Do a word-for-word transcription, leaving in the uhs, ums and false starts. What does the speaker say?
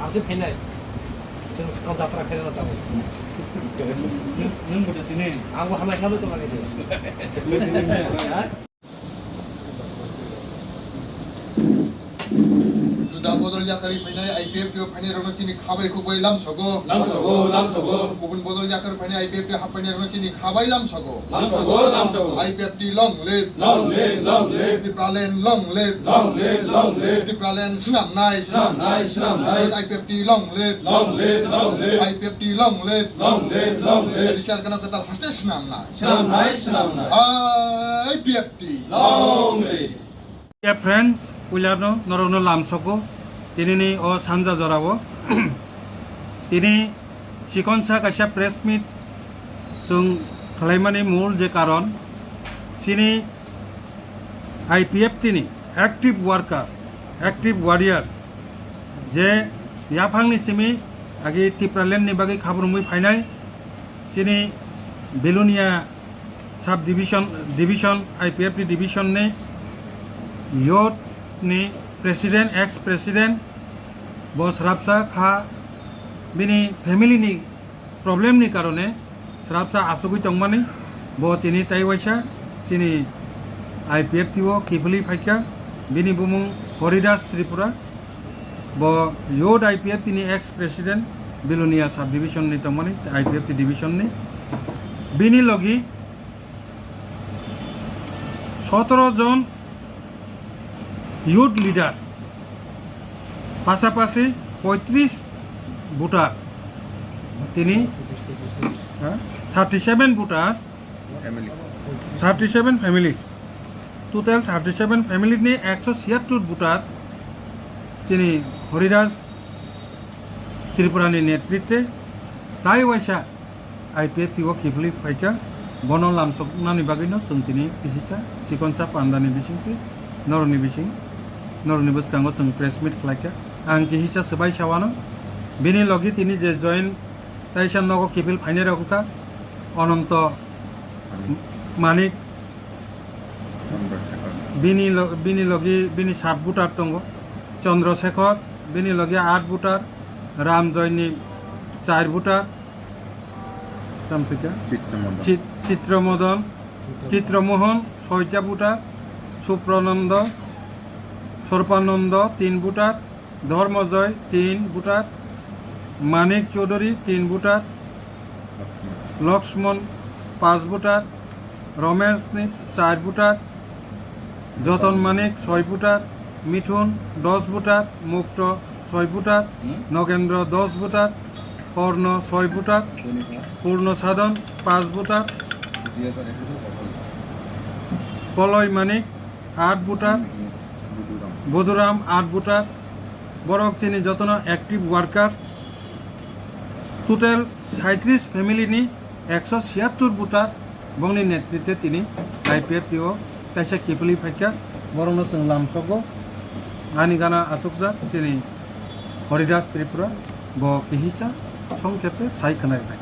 Ang se phainai. Chwng swkang jatra khainai no tabuk. Nwng, nwng bo tini. Ang bo hamai khalo tongmani de. Ha? Juda bodol yakarwi phainai I P F T o phainai rokno chini khabai khukbai lamsogo. Lamsogo, lamsogo. Kubun bodol yakarwi phainai I P F T happainai rokno chini khabai lamsogo. Lamsogo, lamsogo. I P F T long live. Long live, long live. Tipraland long live. Long live, long live. Tipraland swnamnai. Swnamnai, swnamnai. I P F T long live. Long live, long live. I P F T long live. Long live, long live. Judicial gana kwtal haste swnamnai. Swnamnai, swnamnai. I P F T. Long live. Dear friends, puilano norokno lamsogo tinini o sanja jorao. Tini chikonsa kaisa press meet chwng khlaimani mul je karon, chini I P F T ni active worker, active warriors, je yaphangni simi agi Tipraland ni bagwi khabrumwi phainai, chini Belonia sub division, division, I P F T division ni youth ni president, ex president, bo srapsa kha, bini family ni problem ni karone srapsa asugwi tongmani, bo tini tai waisa chini I P F T o kiphilwi phaikha, bini bumung Horidas Tripura, bo youth I P F T ni ex president, Belonia sub division ni tongmani, I P F T division ni, bini logi sotoro jon youth leaders, pasapasi poitris voter, tini, ha, thirty seven voters, Family. Thirty seven families, total thirty seven family ni ekso siyattur voter chini Horidas Tripura ni netritwe tai waisa I P F T o kiphilwi phaikha, bono lamsoknani bagwino chwng tini kisisa chikonsa pandani bisingtwi norokni bising, norokni bwskango chwng press meet khlaikha. Ang kisisa swbai sawano, bini logi tini je join taisa nogo kiphil phainairok wngkha Ononto Manik, bini lo-, bini logi bini sat voter tongo, Chandra Shekhar, bini logi at voter, Ramjoy ni char voter, samsika, Chitra Modan. Chit-, Chitra Modan, Chitra Mohan, soita voter, Suprananda, Sorpananda, tin voter, Dharmojoy, tin voter, Manik Chaudhary, tin voter, Lakshman, panch voter, Ramesh ni char voter, Joton Manik, soi voter, Mithun, dos voter, Mukto, soi voter, Nogendra, dos voter, Porno, soi voter, Purno Sadhan, panch voter, Poloi Manik, at voter, Buduram, at voter, borok chini jotono active workers, total saitris family ni ekso siyattur voter, bongni netritwe tini I P F T o kaisa kiphilwi phaikha, borokno chwng lamsogo. Ani gana achukjak chini Horidas Tripura, bo kihisa songkhepe sai khwnai bai.